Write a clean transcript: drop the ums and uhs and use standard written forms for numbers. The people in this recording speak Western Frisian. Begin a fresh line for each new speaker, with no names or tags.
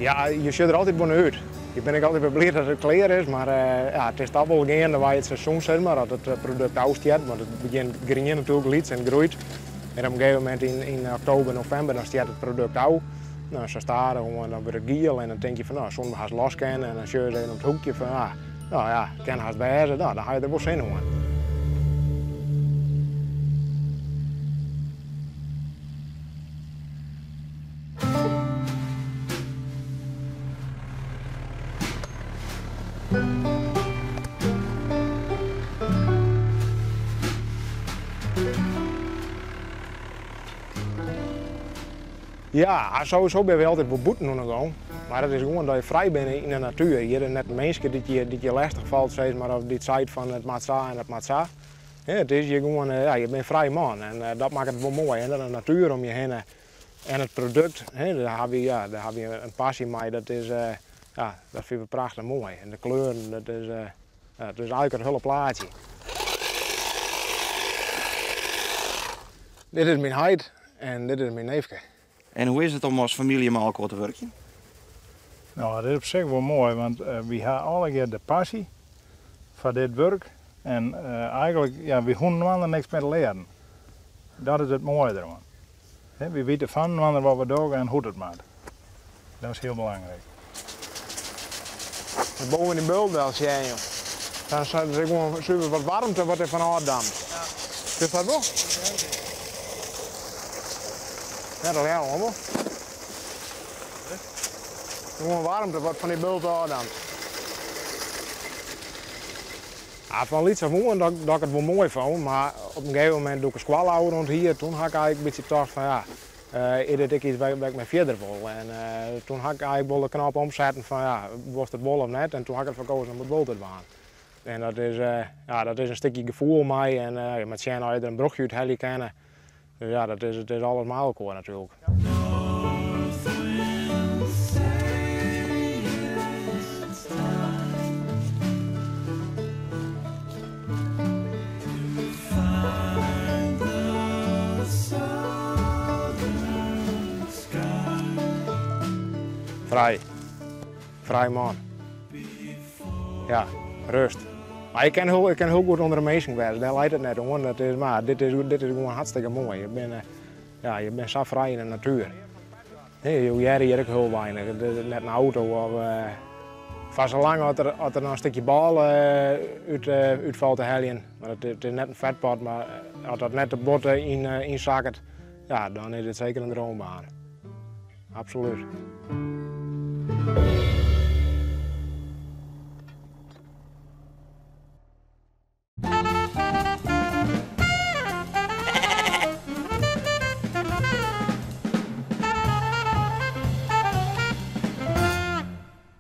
Ja, je sjogge der altyd wol nei út. Je binne ek altyd wer bliid dat it klear is, mar ja, it is toch wol geandewei it seizoen, sis mar, as it produkt ôfstjert, want it begjint grien natuerlik, lyts en groeit. En op in gegeven momint yn oktober, novimber, dan stjert it produkt ôf. No, sa stadichoan, dan wurdt it giel en dan tink je fan, no, soene we hast los kinne. En dan sjogge se even om it hoekje fan, ah, no ja, it kin hast wêze. No, dan ha je der wol sin oan. Ja, sowieso binne we altyd wol bûten oan 'e gong. Mar it is gewoan dat je frij binne yn de natuer. Hjir is net in minske dy't je, dy't je lestich falt, sis mar, of dy't seit fan it moat sa en it moat sa. It is hjir gewoan, ja, je binne frij man en dat makket it wol moai. En dan de natuer om je hinne en it produkt, dêr ha wy, ja, dêr ha wy in passy mei, dat is, ja, dat fine we prachtich moai. En de kleuren, dat is, ja, it is eigentlik it hiele plaatsje. Dit is myn heit en dit is myn neefke.
En hoe is it om as famylje mei elkoar te wurkjen?
No, dat is op sich wol moai, want wy ha allegear de passy foar dit wurk en eigentlik, ja, wy hoege inoar niks mear te learen. Dat is it moaie deroan. Wy witte fan inoar wat we dogge en hoe't it moat. Dat is hiel belangryk.
Boppe dy bult del sjen, joh. Dan is der gewoan suver wat waarmte wat der fan ôfdampt. Sjochst dat wol? Ja, dat leau ik wol. Gewoan waarmte wat fan dy bult ôfdampt. Ja, fan lyts af oan dat, dat ik it wol moai fûn, mar op in gegeven momint doe't ik de skoalle ôfrûn hie, toen ha ik eigentlik in bytsje tocht fan ja, is dit ek iets wêr't ik mei fierder wol? En toen ha ik eigentlik wol de knop omsetten fan ja, wolst it wol of net? En toen ha ik derfoar kozen om it wol te dwaan. En dat is, ja, dat is in stikje gefoel mei en je moat sjen oft je der in brochje út helje kinne. Dus ja, dat is, it is alles mei elkoar natuerlik. Frij. Frij man. Ja, rêst. Mar ik kin hiel, ik kin hiel goed ûnder de minsken wêze, dêr leit it net oan. Dat is, mar dit is, dit is gewoan hartstikke moai. Je binne, ja, je binne sa frij yn de natuer. Jo hearre hjir ek hiel weinich. It is net in auto of. Foar salang as der, as der noch in stikje bôle út, útfalt te heljen. Mar it, it is net in fetpot, mar as dat net te bot yn, ynsakket, ja, dan is it seker in droombaan. Absolút.